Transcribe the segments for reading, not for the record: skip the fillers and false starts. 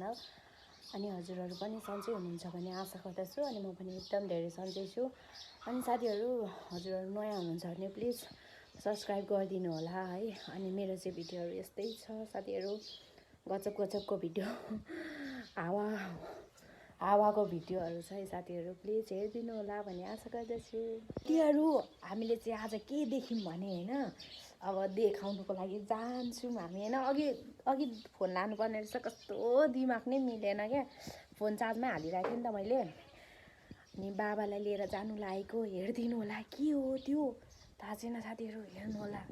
होला अनि हजुरहरू पनि सन्चै हुनुहुन्छ भन्ने आशा गर्दछु अनि म पनि एकदम धेरै सन्चै छु अनि साथीहरू हजुरहरू नयाँ हुनुहुन्छ भने प्लिज सब्सक्राइब गरिदिनु होला है अनि मेरो चाहिँ भिडियोहरू यस्तै छ साथीहरू गजबको भिडियो हावाको भिडियोहरू छ है साथीहरू प्लिज हेरिदिनु होला भन्ने आशा गर्दछु साथीहरू हामीले चाहिँ आज के देख्यौँ भने होइन अब देखाउनुको लागि जान्छौँ हामी होइन अघि फोन लानुपर्ने रहेछ कस्तो दिमाग नै मिलेन क्या फोन चार्जमै हालिराखेँ नि त मैले अनि बाबालाई लिएर जानु लागेको हेरिदिनु होला के हो त्यो थाहा छैन साथीहरू हेर्नु होला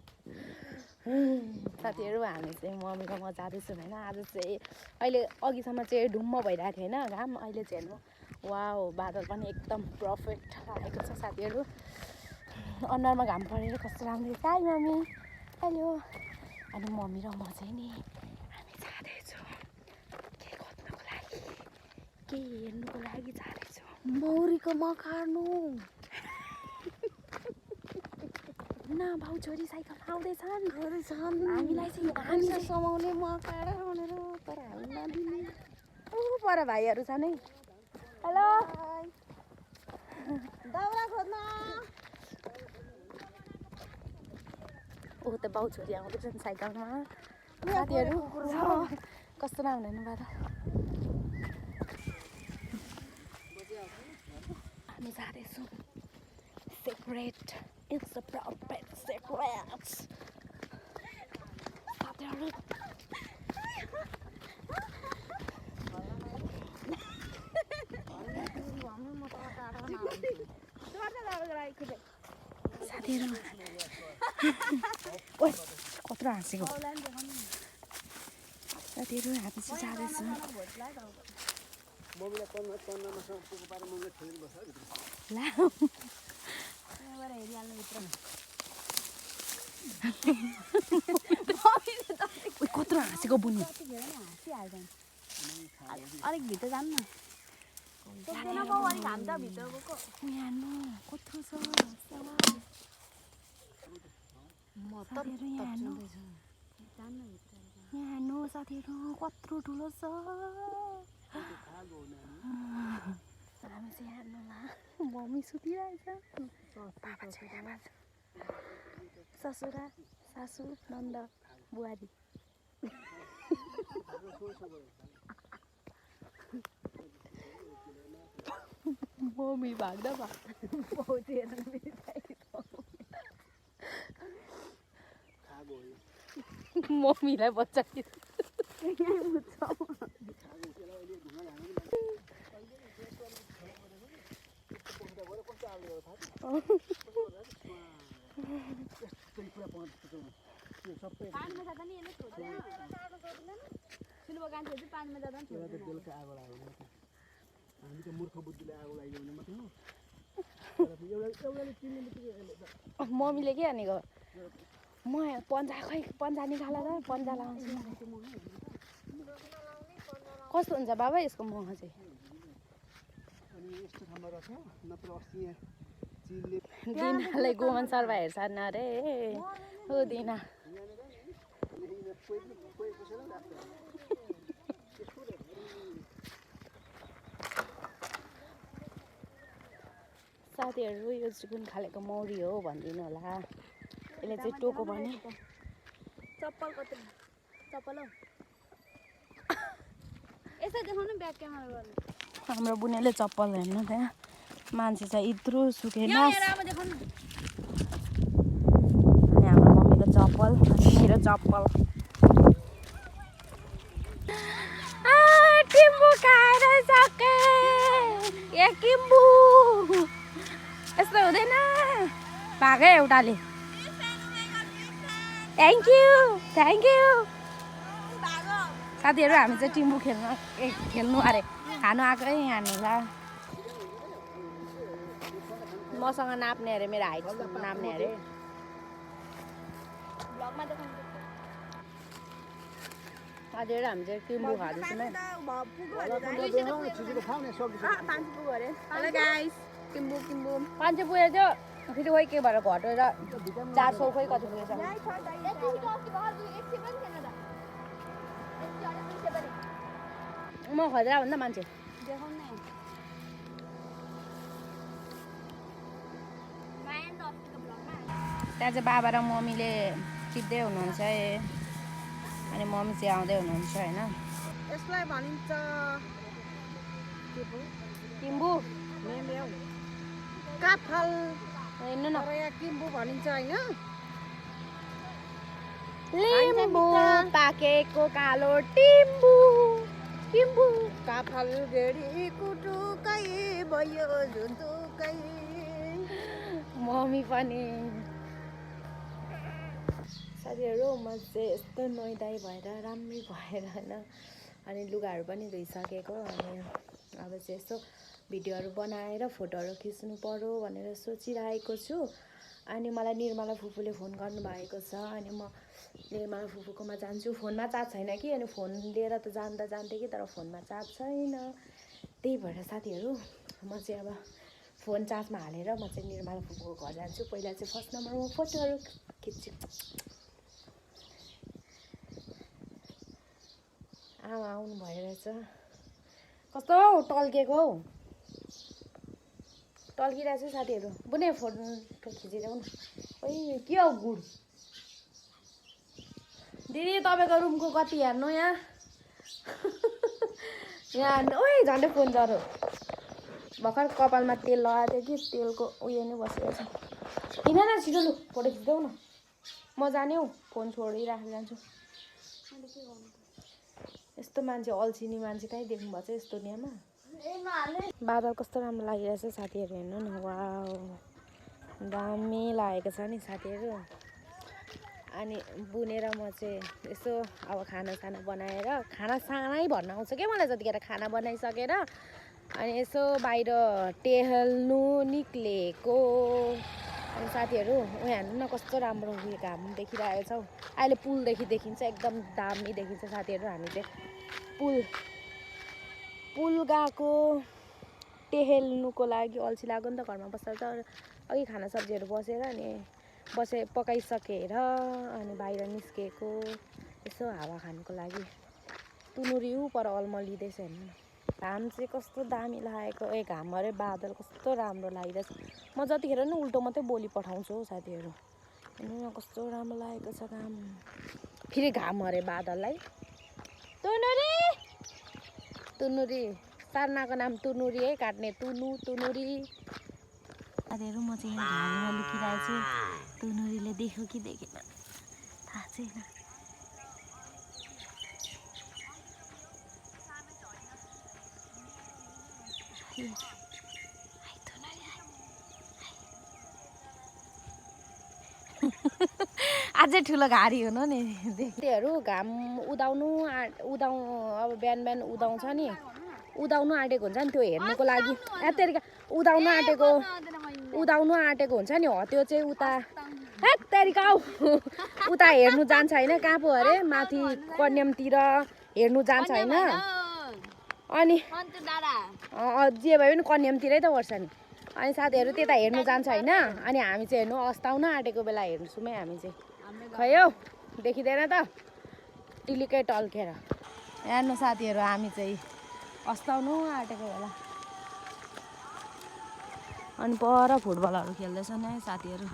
साथीहरू हामी चाहिँ मम्मी र म जाँदैछौँ होइन आज चाहिँ अहिले अघिसम्म चाहिँ ढुम्म भइरहेको थियो होइन घाम अहिले चाहिँ हेर्नु वाउ बादल पनि एकदम पर्फेक्ट आएको छ साथीहरू अनुहारमा घाम परेर कस्तो राम्रो हाई मम्मी हेलो अनि मम्मी र म चाहिँ नि हामी जाँदैछौँ के खोज्नुको लागि के हेर्नुको लागि जाँदैछौँ मौरीको मकार्नु न भाउ छोरी साइकल आउँदैछन् हामीलाई चाहिँ हामी समाउने मकाएर भनेर तर हामी नदिने पर भाइहरू छ नै हेलो दाउरा खोज्न ऊ त बाउ छोरी आउँदैछन् साइकलमा साथीहरू कस्तो राम्रो हुनु बाटो हामी जाँदैछौँ secret it's a proper secret साथीहरू साथीहरू ओइ कत्रो हाँसेको साथीहरू हामी चाहिँ जाँदैछौँ कत्रो हाँसेको बुनी अलिक भित्र जानु न कत्रो छ यहाँ नो साथीहरू कत्रो ठुलो छ हामी चाहिँ हेर्नुला मम्मी सुतिरहेछ बाबा छैन ससुरा सासू नन्द बुहारी मम्मी भाग्दा मम्मीलाई बचाइ मम्मीले के भनेको म पन्जा निकाल त पन्जा लाउँछु कस्तो हुन्छ बाबा यसको मह चाहिँ दिनालाई गोमन सर्वा हेर्छ न अरे हो दिना साथीहरू यो चाहिँ कुन खालेको मौरी हो भनिदिनु होला यसले चाहिँ टोको भने चप्पल कति चप्पल हो यसो देखाउनु ब्याक क्यामेरा गर्नु हाम्रो बुनेले चप्पल हेर्नु त्यहाँ मान्छे चाहिँ इत्रो सुकेन अनि हाम्रो मम्मीको चप्पल मेरो चप्पल टिम्बु खाएर सके ए किम्बु यस्तो हुँदैन भागै एउटाले थ्याङ्क यू साथीहरू हामी चाहिँ टिम्बु खेल्नु अरे खानु आएकै यहाँनिर मसँग नाप्ने अरे मेरो हाइट नाप्ने अरे साथीहरू हामी चाहिँ टिम्बु खाँदैछौँ हेलो गाइस किम्बु पाँच पुगेको थियो फेरि खोइ के भएर घटेर 400 खोइ कति पुगेछ म खतरा भन्दा मान्छे देखाउन न माया त अस्तिको ब्लगमा त्यहाँ चाहिँ बाबा र मम्मीले टिप्दै हुनुहुन्छ अनि मम्मी चाहिँ आउँदै हुनुहुन्छ होइन यसलाई भनिन्छ के पो किम्बु मेमेउ काफल हेर्नु न तर यहाँ किम्बु भनिन्छ होइन लिम्बू पाकेको कालो टिम्बु किम्बु काफल गेडी कुटुकै भयो झुन्तुकै मम्मी पनि साथीहरू म चाहिँ यस्तो नुहाइधुवाइ भएर राम्रै भएर होइन अनि लुगाहरू पनि धोइसकेको अनि अब चाहिँ यसो भिडियोहरू बनाएर फोटोहरू खिच्नु पर्यो भनेर सोचिरहेको छु अनि मलाई निर्मला फुपूले फोन गर्नुभएको छ अनि म निर्मला फुपूकोमा जान्छु फोनमा चार्ज छैन कि अनि फोन लिएर त जान्थेँ कि तर फोनमा चार्ज छैन त्यही भएर साथीहरू म चाहिँ अब फोन चार्जमा हालेर म चाहिँ निर्मला फुपूको घर जान्छु पहिला चाहिँ फर्स्ट नम्बरमा फोटोहरू खिच्छु आमा आउनु भइरहेछ कस्तो टल्केको हौ टल्किरहेछ साथीहरू बुने फोटो खिचिदेऊ न ओइ के हो गुड दिदी तपाईँको रुमको कति हेर्नु यहाँ यहाँ ओइ झन्डै फोन जरो भर्खर कपालमा तेल लगाएको थियो कि तेलको उयो नै बसिरहेको छ किन न छिटो लु फोटो खिचिदेऊ न म जाने हौ फोन छोडिराखेर जान्छु यस्तो मान्छे अल्छिनी मान्छे कहीँ देख्नु भएको छ यस्तो दुनियाँमा बादल कस्तो राम्रो लागिरहेछ साथीहरू हेर्नु न वाउ दामी लागेको छ नि साथीहरू अनि बुनेर म चाहिँ यसो अब खाना बनाएर खाना सानै भन्न आउँछ क्या मलाई जतिखेर खाना बनाइसकेर अनि यसो बाहिर टहल्नु निक्लेको अनि साथीहरू उयो हेर्नु न कस्तो राम्रो उयो घाम देखिरहेको छ हौ अहिले पुलदेखि देखिन्छ एकदम दामी देखिन्छ साथीहरू हामी चाहिँ पुल गएको टहल्नुको लागि अल्छी लाग्यो नि त घरमा बस्दा त अघि खाना सब्जीहरू पकाइसकेर अनि बाहिर निस्केको यसो हावा खानुको लागि तुनुरी पर अल्मलिँदैछ हेर्नु न घाम चाहिँ कस्तो दामी लागेको घाम अरे बादल कस्तो राम्रो लागिरहेछ म जतिखेर नि उल्टो मात्रै बोली पठाउँछु हौ साथीहरू हेर्नु न कस्तो राम्रो लागेको छ घाम फेरि घाम अरे बादललाई तुनुरी सार्नाको नाम तुनुरी है काट्ने तुनुरी साथीहरू म चाहिँ यहाँ घाममा लुकिरहेको छु तुनुरीले देख्यो कि देखेन थाहा छैन अझै ठुलो घारी हुनु नि त्यहीहरू घाम उदाउनु अब बिहान उदाउँछ नि उदाउनु आँटेको हुन्छ नि त्यो हेर्नुको लागि उदाउनु आँटेको हुन्छ नि हो त्यो चाहिँ उता उता हेर्नु जान्छ होइन कहाँ पो अरे माथि कन्यामतिर हेर्नु जान्छ होइन अनि जे भए पनि कन्यामतिरै त पर्छ नि अनि साथीहरू त्यता हेर्नु जान्छ होइन अनि हामी चाहिँ हेर्नु अस्ताउन आँटेको बेला हेर्छौँ है हामी चाहिँ खै हौ देखिँदैन त टिलिकै टल्केर हेर्नु साथीहरू हामी चाहिँ अस्ताउनु आँटेको बेला अनि पर फुटबलहरू खेल्दैछन् है साथीहरू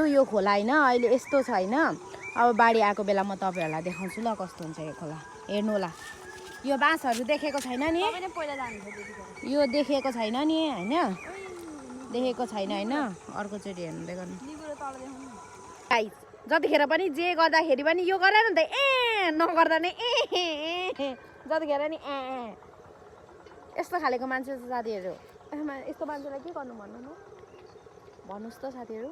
यो खोला होइन अहिले यस्तो छ होइन अब बाढी आएको बेला म तपाईँहरूलाई देखाउँछु ल कस्तो हुन्छ यो खोला हेर्नु होला यो बाँसहरू देखेको छैन नि यो देखेको छैन नि होइन देखेको छैन होइन अर्कोचोटि हेर्दै गर्नु जतिखेर पनि जे गर्दाखेरि पनि यो गरेर नि त नगर्दा नै जतिखेर नि यस्तो खालेको मान्छे छ साथीहरू यस्तो मान्छेलाई के गर्नु भन्नु न भन्नुहोस् त साथीहरू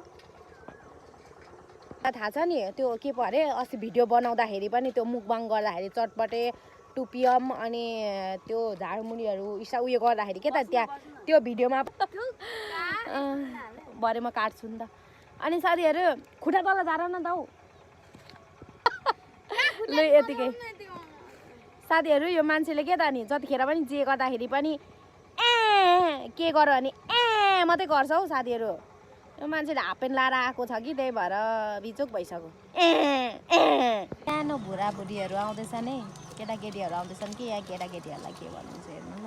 थाहा छ नि त्यो के पो अरे अस्ति भिडियो बनाउँदाखेरि पनि त्यो मुकबाङ गर्दाखेरि चटपटे टुपियम अनि त्यो झाडमुडीहरू उयो गर्दाखेरि के त त्यहाँ त्यो भिडियोमा भरे म काट्छु नि त अनि साथीहरू खुट्टा तल झार न त हौ ल यतिकै साथीहरू यो मान्छेले के त नि जतिखेर पनि जे गर्दाखेरि पनि के गर भने मात्रै गर्छ हौ साथीहरू यो मान्छेले हाफपेन्ट लाएर आएको छ कि त्यही भएर बिचोक भइसक्यो सानो बुढाबुढीहरू आउँदैछ नि केटाकेटीहरू आउँदैछन् कि यहाँ केटाकेटीहरूलाई के भन्नुहुन्छ हेर्नु न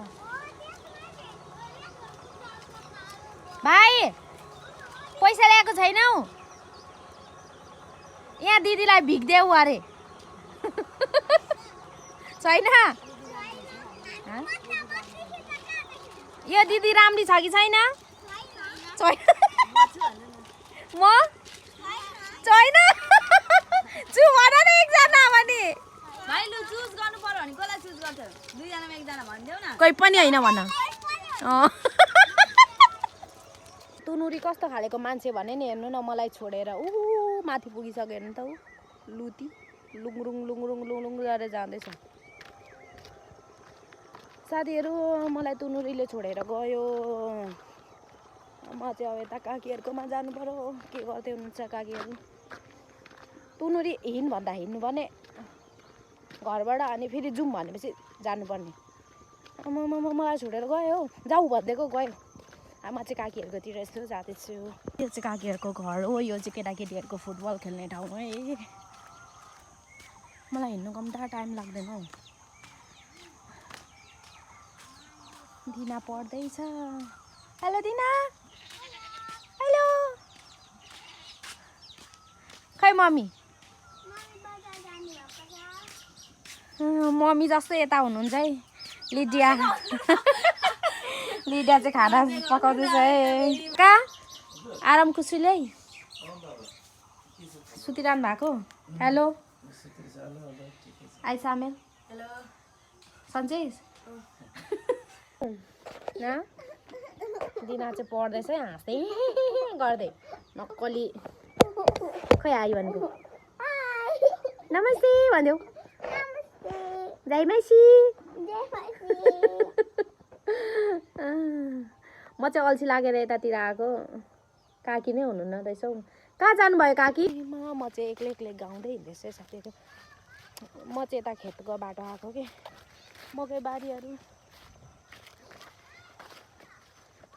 भाइ पैसा ल्याएको छैनौ यहाँ दिदीलाई भिख देऊ अरे छैन यो दिदी राम्री छ कि छैन म छैन छु भन न एकजना भने भाइ लु चुज गर्नु पर्यो भने कसलाई चुज गर्छ दुईजनामा एकजना भनिदेऊ न कोही पनि होइन भन तुनुरी कस्तो खालेको मान्छे भने नि हेर्नु न मलाई छोडेर माथि पुगिसक्यो हेर्नु त ऊ लुती लुङरुङ लुङरुङ लुङरुङ गरेर जाँदैछ साथीहरू मलाई तुनुरीले छोडेर गयो म चाहिँ अब यता काकीहरूकोमा जानु पर्यो के गर्दै हुनुहुन्छ काकीहरू तुनुरी हिँड भन्दा हिँड्नु भने घरबाट अनि फेरि जाउँ भनेपछि जानुपर्ने मलाई छोडेर गयो हौ जाऊ भनिदिएको गयो म चाहिँ काकीहरूकोतिर यसो जाँदैछु यो चाहिँ काकीहरूको घर हो यो चाहिँ केटाकेटीहरूको फुटबल खेल्ने ठाउँ है मलाई हिँड्नु कम्ता टाइम लाग्दैन हौ दिना पढ्दैछ हेलो दिना हेलो खै मम्मी मम्मी जस्तो यता हुनुहुन्छ है लिडिया लिडिया चाहिँ खाना पकाउँदैछ है कहाँ आराम कुसुले है सुतिरहनु भएको हेलो आई सामेल हेलो सन्चेस दिना चाहिँ पढ्दैछ है हाँस्दै गर्दै नक्कली खै आयो भनेको नमस्ते भन्देऊ जय मैसी म चाहिँ अल्छी लागेर यतातिर आएको काकी नै हुनुहुन्न रहेछ हौ कहाँ जानुभयो काकी म चाहिँ एक्लै एक्लै गाउँदै हिँड्दैछु साथीहरू म चाहिँ यता खेतको बाटो आएको कि मकै बारीहरू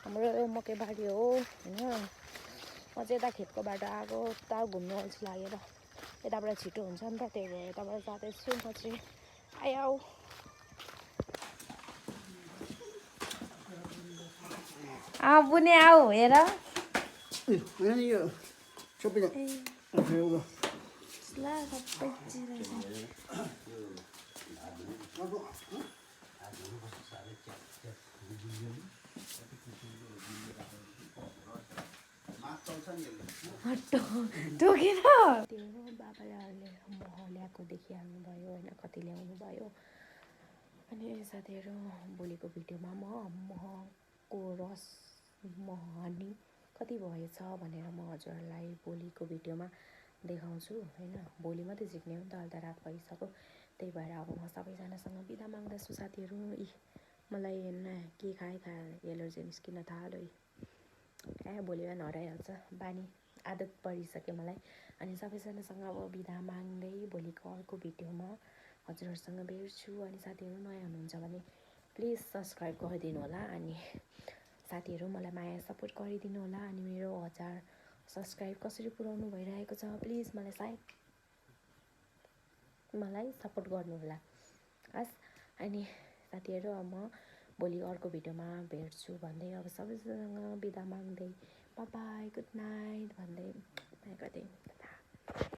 हाम्रो मकै बारी हो होइन म चाहिँ यता खेतको बाटो आएको उता घुम्नु अल्छी लागेर यताबाट छिटो हुन्छ नि त त्यही भएर यताबाट जाँदैछु म चाहिँ आऊ बुने आऊ हेर टोकेर बाबाले मह ल्याएको देखिहाल्नु भयो होइन कति ल्याउनु भयो अनि साथीहरू भोलिको भिडियोमा म महको रस मह हानी कति भएछ भनेर म हजुरहरूलाई भोलिको भिडियोमा देखाउँछु होइन भोलि मात्रै झिक्ने हो नि त अहिले त रात भइसक्यो त्यही भएर अब म सबैजनासँग बिदा माग्दछु साथीहरू मलाई हेर्न के खाए एलर्जी निस्किन थाल्यो भोलि बिहान हराइहाल्छ बानी आदत परिसक्यो मलाई अनि सबैजनासँग अब बिदा माग्दै भोलिको अर्को भिडियोमा हजुरहरूसँग भेट्छु अनि साथीहरू नयाँ हुनुहुन्छ भने प्लिज सब्सक्राइब गरिदिनु होला अनि साथीहरू मलाई माया सपोर्ट गरिदिनु होला अनि मेरो 1000 सब्सक्राइब कसरी पुर्याउनु भइरहेको छ प्लिज मलाई सपोर्ट गर्नु होला हस् अनि साथीहरू अब म भोलि अर्को भिडियोमा भेट्छु भन्दै अब सबैसँग बिदा माग्दै बाई बाई गुड नाइट भन्दै